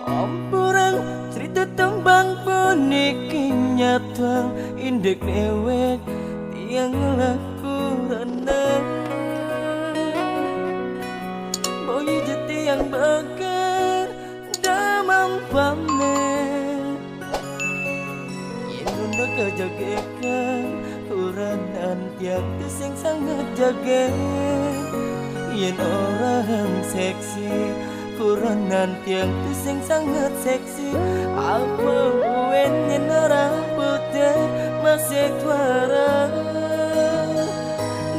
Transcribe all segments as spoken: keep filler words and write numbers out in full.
Ampurang crita tembang puniki nyatuang indik déwék tiang laku renang. Boya jati yang bakar damang pamit. Yén unda kajagékan, kurenan tiang tu sing sanget jagé. Yén orang seksi, kurenan tiang tu sing sanget seksi. Apa buin yén ora putih masih tuara.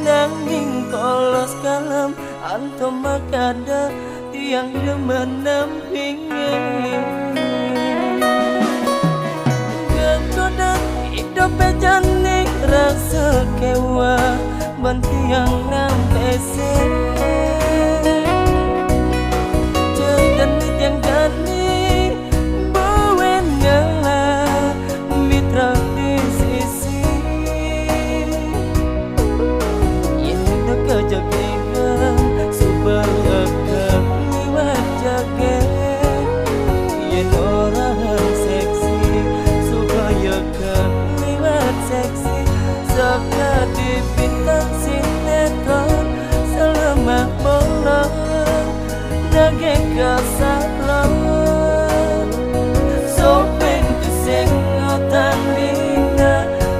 Nanging polos kalem anto makada tiang demen nampingé. Gegodan idopé jani rasa kéweh ban tiang nampésé. Ceritan tiang jani buin ngelah mitra di sisi. Yén unda kajagékan, suba aka liwat jagé. Yén orang seksi, suba aka liwat seksi. Sakadi bintang sinetron, salemah bolong nagih kasalon. Sopin tu sing ngutang dina,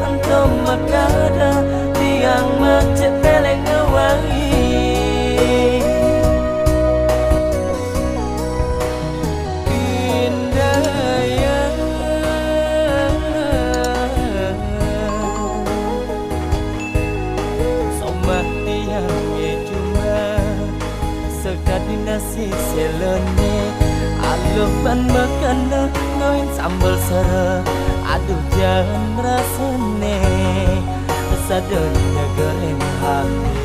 ento makada tiang macet peleng awai. Indaya. Somah tiang é cuma sakadi nasi seloné, aluh ban makana, ngawin sambel sera, aduh jan rasané, sadaya goréng hati.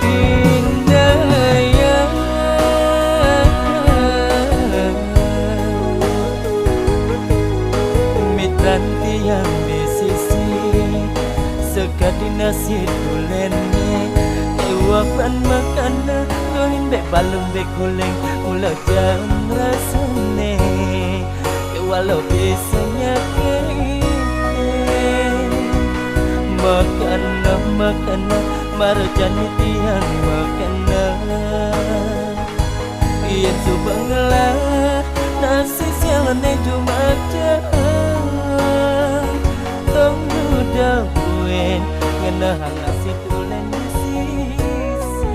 Indaya. Mitran tiang di sisi, sakadi nasi tuléné, éwah ban makana, tuhin bé balum bé guling, mula jan rasané. Walau bisa nyakitin, makana, makana, mara jani tiang makana. Yén suba ngelah nasi siang né jumaja, tong duda buin ngenehang nasi tulen di sisi.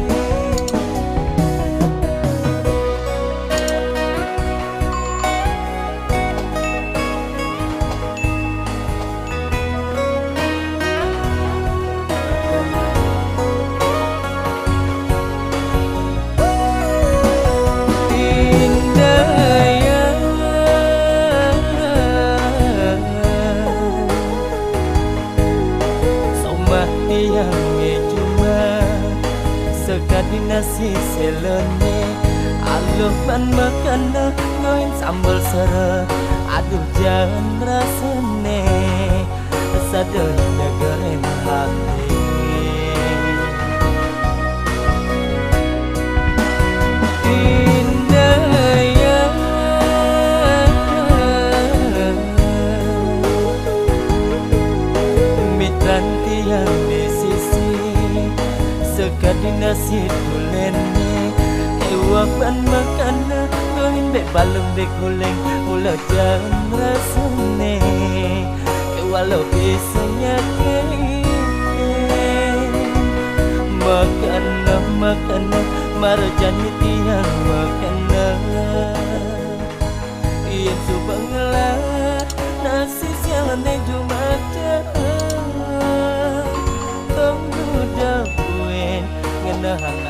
Indaya. Somah tiang é cuma sakadi nasi seloné, aluh ban makana, ngawin sambel sera, aduh jan rasané, sadaya goréng hati. Indaya. Mitran tiang di sisi, sakadi nasi tuléné, éwah ban makana, tuhin bé balum bé guling, mula jan rasané, walau bisa nyakitin. Makana, makana, mara jani tiang makana. Yén suba ngelah nasi siang né jumaja, tong duda buin ngenehang